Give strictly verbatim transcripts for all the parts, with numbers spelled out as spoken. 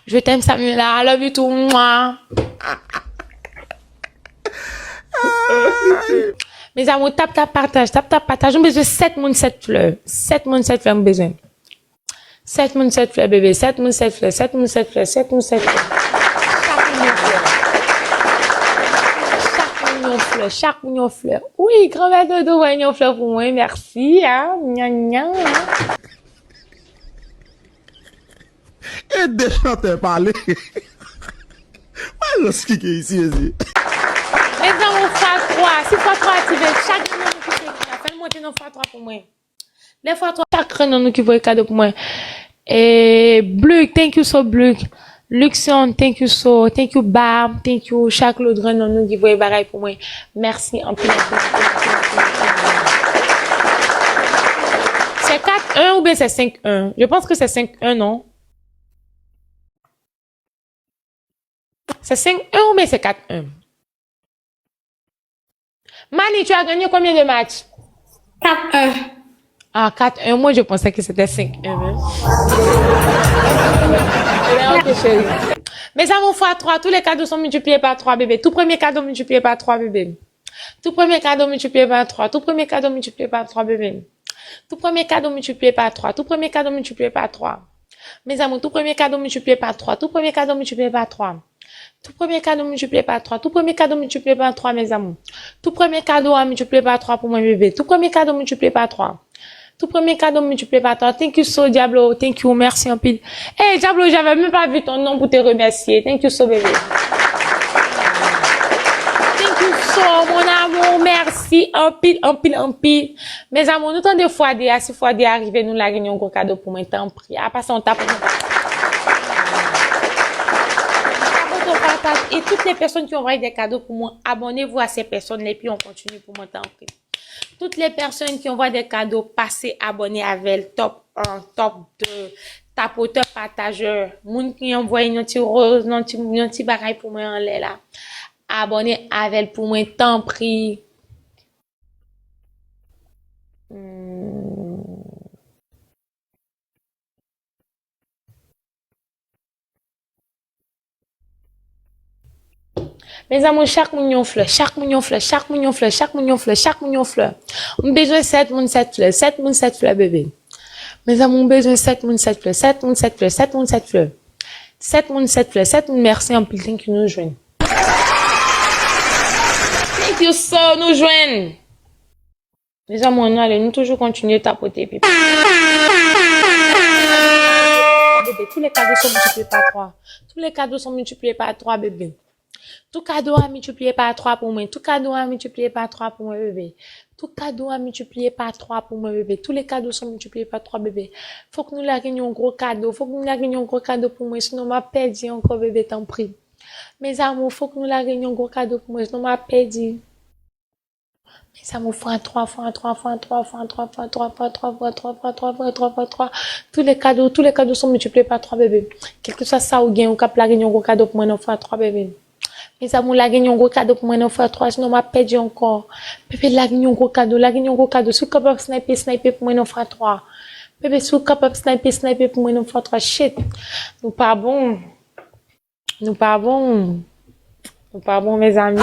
Je t'aime Samuela, I love you too. Mwa. Mes amours, tap tap pataj, tap tap pataj. Nou bezwen sèt moun, sèt flè. Sèt moun, sèt flè, nou bezwen. Sèt moun, sèt flè, bebe. Sèt moun, sèt flè. Sèt moun, sèt flè. Sèt moun, sèt flè. Chak moun yon flè. Chak moun yon flè. Chak moun yon flè. Wi, granmè Dodo, voye yon flè pou mwen. Mèsi, a. Nyan, nyan. E de chantè pale. Mwen reskike isi, ezi. Mes amours, fwa twa. Si fwa twa aktive, chak grenn nan nou ki se fè l monte nan fwa twa pou mwen. Lè fwa twa, chak grenn nan nou ki voye kado pou mwen. E Bluk, thank you so Bluk. Luxion, thank you so, thank you Ba, thank you chak lòt grenn nan nou ki voye bagay pou mwen. Mèsi anpil, anpil, anpil, anpil, anpil, anpil. C'est quatre un oubyen c'est cinq un? Je pense que c'est cinq un, non? C'est cinq un oubyen c'est quatre un? Mani, tu as gagné combien de matchs? Quatre un. Ah, quatre un, moi je pensais que c'était cinq un même. Eh bien, ok, chérie. Mes amours, fois trois, tous les cadeaux sont multipliés par trois, bébé. Tout premier cadeau multiplié par trois, bébé. Tout premier cadeau multiplié par trois. Tout premier cadeau multiplié par trois, bébé. Tout premier cadeau multiplié par trois. Tout premier cadeau multiplié par trois. Mes amours, tout premier cadeau multiplié par trois. Tout premier cadeau multiplié par trois. Tout premier cadeau multiplié par trois. Tout premier cadeau multiplié par trois, mes amours. Tout premier cadeau a multiplié par trois pour moi, bébé. Tout premier cadeau multiplié par trois. Tout premier cadeau multiplié par trois. Thank you so, Diablo. Thank you. Merci anpil. Hey, Diablo, j'avais même pas vu ton nom pour te remercier. Thank you so, bébé. Thank you so, mon amour. Merci anpil, anpil, anpil. Mes amours, nou tande fwa de a, si fwa de a rive, nou lage yon gwo kado pou mwen, tanpri. Apa sa, yon tapote. Tapote yon pataj. Et toutes les personnes qui envoient des cadeaux pour moi, abonnez-vous à ces personnes, et puis on continue pour moi, tanpri. Toutes les personnes qui envoient des cadeaux, pase abòne avè l, top un, top deux, tapotè, patajè, moun ki anvoye yon ti roz, yon ti, yon ti bagay pou mwen anlè la. Abòne avè l pou mwen, tanpri. Hmm. Mes amours, chak moun yon flè, chak moun yon flè, chak moun yon flè, chak moun yon flè, chak moun yon flè. M bezwen sèt moun, sèt flè, sèt moun, sèt flè, bebe. Mes amours, m bezwen sèt moun, sèt flè, sèt moun, sèt flè, sèt moun, sèt flè. Sèt moun, sèt flè, sèt moun, mèsi anpil, thank you, nou jwenn. Thank you so, nou jwenn. Mes amours, nou ale, nou toujou kontinye tapote epi. Bebe, tous les cadeaux sont multipliés par trois. Tous les cadeaux sont multipliés par trois, bebe. Tout kado a miltipliye pa twa pou mwen. Tout kado a miltipliye pa twa pou mwen, bebe. Tout kado a miltipliye pa twa pou mwen, bebe. Tous les cadeaux sont multipliés par trois, bebe. Fòk nou lage yon gwo kado. Fòk nou lage yon gwo kado pou mwen, sinon m ap pèdi ankò, bebe, tanpri. Mes amours, fòk nou lage yon gwo kado pou mwen, sinon m ap pèdi. Mes amours, fwa twa, fwa twa, fwa twa, fwa twa, fwa twa, fwa twa, fwa twa, fwa twa, fwa twa, fwa twa. Tous les cadeaux, tous les cadeaux sont multipliés par trois, bebe. Kèlkeswa sa ou gen, ou kab lage yon gwo kado pou mwen nan fwa twa, bebe. Mes amours, lage yon gwo kado pou mwen nan fwa twa, sinon m ap pèdi ankò. Bebe, lage yon gwo kado, lage yon gwo kado. Si w kapab snipe, snipe pou mwen nan fwa twa. Bebe, si w kapab snipe, snipe pou mwen nan fwa twa. Shit. Nou pa bon. Nou pa bon. Nou pa bon, mezanmi.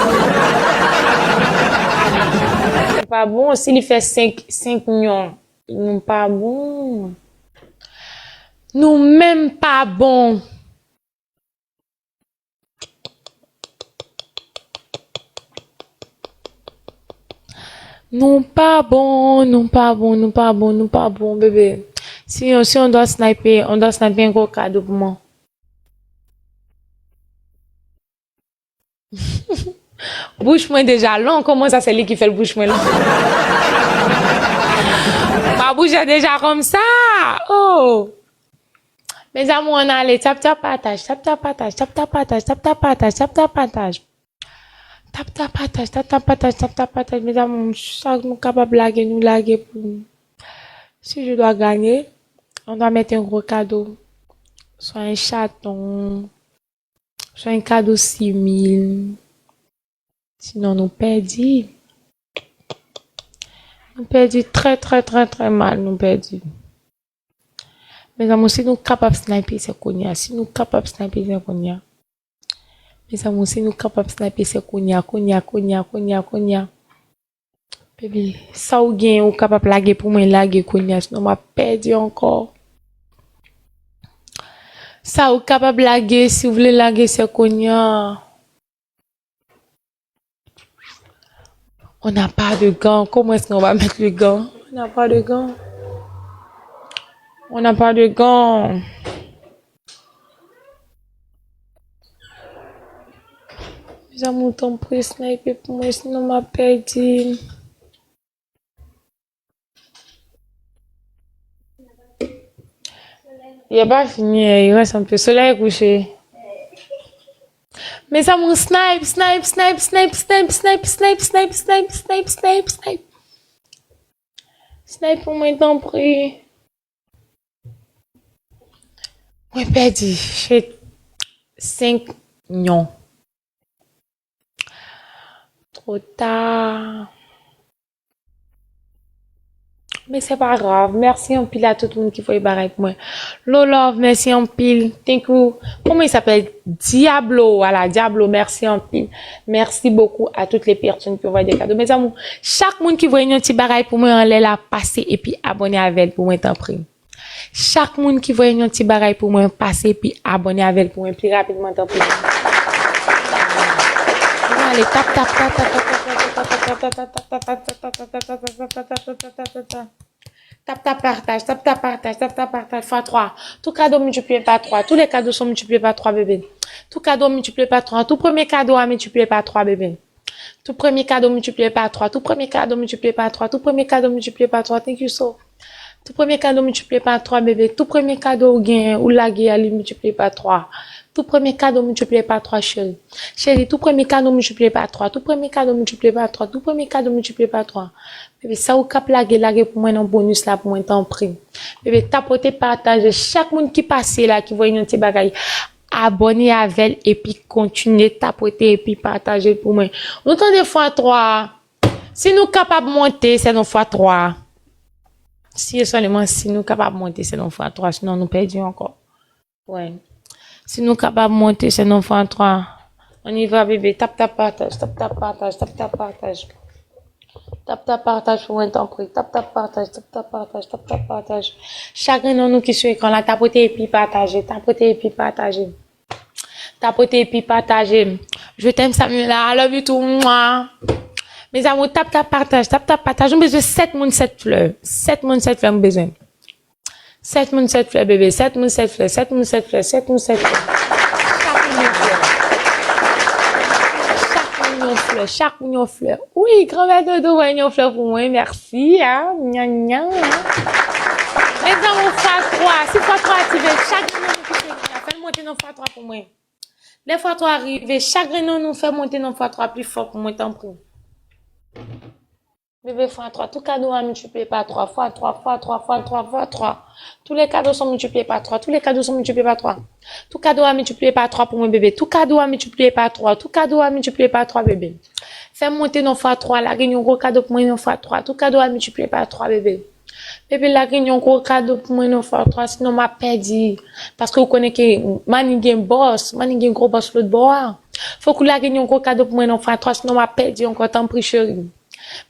Nou pa bon. Si li fè senk, senk milyon, nou pa bon. Nou menm pa bon. Nou pa bon, nou pa bon, nou pa bon, nou pa bon, bebe. Si yon, si yon dwa snipe, yon dwa snipe yon gwo kado pou mwen. Bouch mwen deja long, kòman sa se li ki fè l bouch mwen long? Ma bouche est déjà comme ça. Oh. Mes amours, ann ale, tap tap pataj, tap tap pataj, tap tap pataj, tap tap pataj, tap tap pataj. Tap tap pataj, tap tap pataj, tap tap pataj, mes amours, sa nou kapab lage, nou lage pou si je dois gagner, on doit mettre un gros cadeau. Soit un chaton, soit un cadeau six mille. Sinon, nou pèdi. Nou pèdi trè, trè, trè, trè mal, nou pèdi. Mezanmi, si nou kapab snipe, se kounye a. Si nou kapab snipe, se kounye a. Mezanmi, si nou kapab snipe, se kounye a, kounye a, kounye a, kounye a, kounye a. Baby, sa ou gen, ou kapab lage pou mwen, lage kounye a, sinon m ap pèdi ankò. Sa ou kapab lage, si w vle lage, se kounye a. On n'a pas de gants. Comment est-ce qu'on va mettre le gant? On n'a pas de gants. On n'a pas de gants. Mezanmi, tanpri, snipe pou mwen, sinon m ap pèdi. Yè pa fini, il reste un peu. Solèy kouche. Mezanmi, snipe, snipe, snipe. Snipe pou mwen, tanpri. Mwen pèdi. Shit. Senk nyon. Twò ta. Men se pa grav. Mèsi anpil a tout moun ki voye bagay pou mwen. Lolove, mèsi anpil. Thank you. Comment il s'appelle? Diablo. Voilà, Diablo, mèsi anpil. Merci beaucoup à toutes les personnes qui ont envoyé des cadeaux. Mes amours, chak moun ki voye yon ti bagay pou mwen anlè la, pase epi abòne avè l pou mwen, tanpri. Chak moun ki voye yon ti bagay pou mwen, pase epi abòne avè l pou mwen pi rapidman, tanpri. Nou ale tap, tap, tap, tap, tap, tap, tap, tap, pataj, tap, tap, pataj, tap, tap, pataj, fwa twa. Tout kado miltipliye pa twa. Tous les cadeaux sont multipliés par trois, bébé. Tout kado miltipliye pa twa. Tout premye kado a miltipliye pa twa, bébé. Tout premye kado miltipliye pa twa. Tout premye kado miltipliye pa twa. Tout premye kado miltipliye pa twa. Thank you so. Tout premye kado miltipliye pa twa, bebe. Tout premye kado ou genyen, ou lage a, li miltipliye pa twa. Tout premye kado miltipliye pa twa, cheri. Cheri, tout premye kado miltipliye pa twa. Tout premye kado miltipliye pa twa. Tout premye kado miltipliye pa twa. Bebe, sa ou k ap lage, lage pou mwen nan bonis la, pou mwen, tanpri. Bebe, tapote, pataje. Chak moun ki pase la, ki voye yon ti bagay, abòne avè l epi kontinye tapote epi pataje l pou mwen. Nou tande fwa twa. Si nou kapab monte, se nan fwa twa. Si e sèlman si nou kapab monte, se nan fwa twa, sinon nou pèdi ankò. Wè. Si nou kapab monte, se nan fwa twa. On y va, bebe. Tap, tap, pataj, tap, tap, pataj, tap, tap, pataj. Tap, tap, pataj pou mwen, tanpri. Tap, tap, pataj, tap, tap, pataj, tap, tap, pataj. Chak grenn nan nou ki sou ekran la, tapote epi pataje, tapote epi pataje. Tapote epi pataje. Je t'aime, Samuela. I love you too. Mwa. Mes amours, tap, tap, pataj, tap, tap, pataj. Nou bezwen sèt moun, sèt flè. Sèt moun, sèt flè, nou bezwen. Sèt moun, sèt flè, bebe. Sèt moun, sèt flè. Sèt moun, sèt flè. Sèt moun, sèt flè. Chak moun yon flè. Chak moun yon flè. Chak moun yon flè. Wi, granmè Dodo, voye yon flè pou mwen. Mèsi, a. Nyan, nyan, a. Mes amours, fwa twa. Si fwa twa aktive, chak moun ki se fè l monte nan fwa twa pou mwen. Lè fwa twa rive, chak grenn nan nou fè monte nan fwa twa pi fò pou mwen, tanpri. Bebe, fwa twa, tout kado a miltipliye pa twa, fwa twa, fwa twa, fwa twa, fwa twa. Tous les cadeaux sont multipliés par trois, tous les cadeaux sont multipliés par trois. Tout kado a miltipliye pa twa pou mwen, bebe. Tout kado a miltipliye pa twa, tout kado a miltipliye pa twa, bebe. Fè monte nan fwa twa, lage yon gwo kado pou mwen nan fwa twa. Tout kado a miltipliye pa twa, bebe. Bebe, lage yon gwo kado pou mwen nan fwa twa, sinon m ap pèdi. Paske ou konnen ke Mani gen bòs, Mani gen gwo bòs lòt bò a. Fòk ou lage yon gwo kado pou mwen nan fwa twa, sinon m ap pèdi ankò, tanpri, cheri.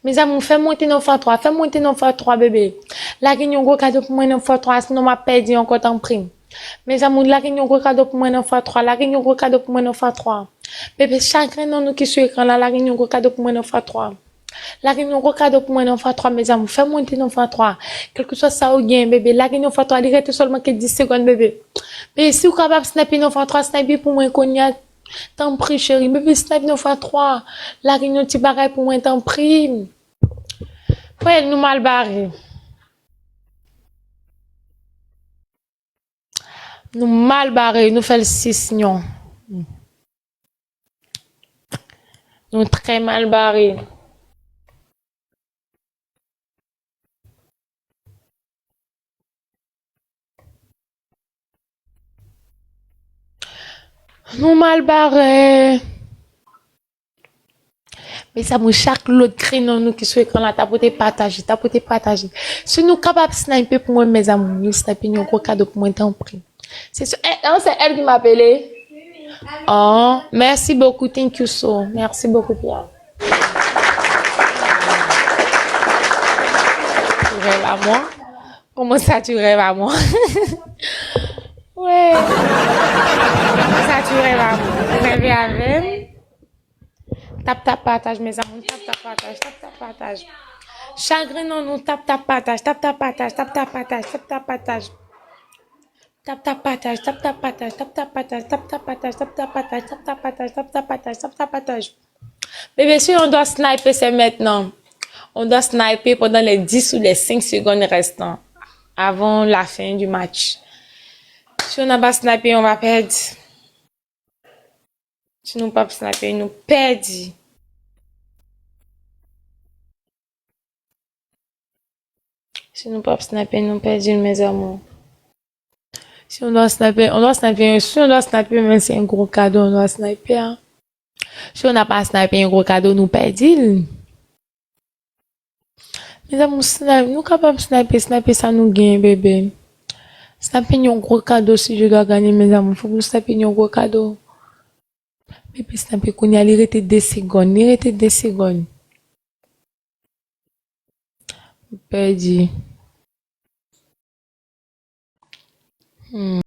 Mes amours, fè monte nan fwa twa, fè monte nan fwa twa, bebe. Lage yon gwo kado pou mwen nan fwa twa, sinon m ap pèdi ankò, tanpri. Mes amours, lage yon gwo kado pou mwen nan fwa twa, lage yon gwo kado pou mwen nan fwa twa. Bebe, chak grenn nan nou ki sou ekran la, lage yon gwo kado pou mwen nan fwa twa. Lage yon gwo kado pou mwen nan fwa twa, mes amours. Fè monte nan fwa twa. Kèlkeswa sa ou gen, bebe, lage nan fwa twa. Li rete sèlman ke dis segonn, bebe. Bebe, si ou kapab snipe nan fwa twa, snipe pou mwen kounye a. Tanpri, cheri. Bebe, snipe nan fwa twa. Lage yon ti bagay pou mwen, tanpri. Kwè nou mal bare. Nou mal bare, nou fè l sis nyon. Nou trè mal bare. Nou mal bare. Mes amours, chak lòt grenon nou ki sou ekran la, tapote pataje, tapote pataje. Si nou kapab snipe pou mwen, mes amours, nou snipe yon gwo kado pou mwen, tanpri. Se sou, eh, non, se elle qui m'a appelé. Oh, merci beaucoup, thank you so. Merci beaucoup, Pierre. Tu rêves à moi? Comment ça, tu rêves à moi? Ouais. Comment ça, tu rêves à moi? Ou rêve avec? Tap, tap, pataj, mes amours. Tap, tap, pataj. Tap, tap, pataj. Chak grenon nou, tap, tap, pataj. Tap, tap, pataj. Tap, tap, pataj. Tap, tap, pataj. Tap, tap, pataj. Tap, tap, pataj. Tap, tap, pataj. Tap, tap, pataj. Tap, tap, pataj. Tap, tap, pataj. Tap, tap, pataj. Bébé, si on doit sniper, c'est maintenant. On doit sniper pendant les dix ou les cinq secondes restants avant la fin du match. Si on n'a pas snipé, on va perdre. Si nou p ap snipe, nou pèdi. Si nou p ap snipe, nou pèdi, mes amours. Si on doit sniper, on doit sniper, si on doit sniper, men se yon gwo kado, on doit sniper. Si on n'a pas sniper, yon gwo kado, nou pèdi l. Mes amours, snipe, nou kapab snipe, snipe sa nou genyen, bebe. Snipe yon gwo kado si je dois gagner, mes amours. Fòk nou snipe yon gwo kado. Bebe, snipe kounye a, li rete de segonn, li rete de segonn. Pèdi. Hmm.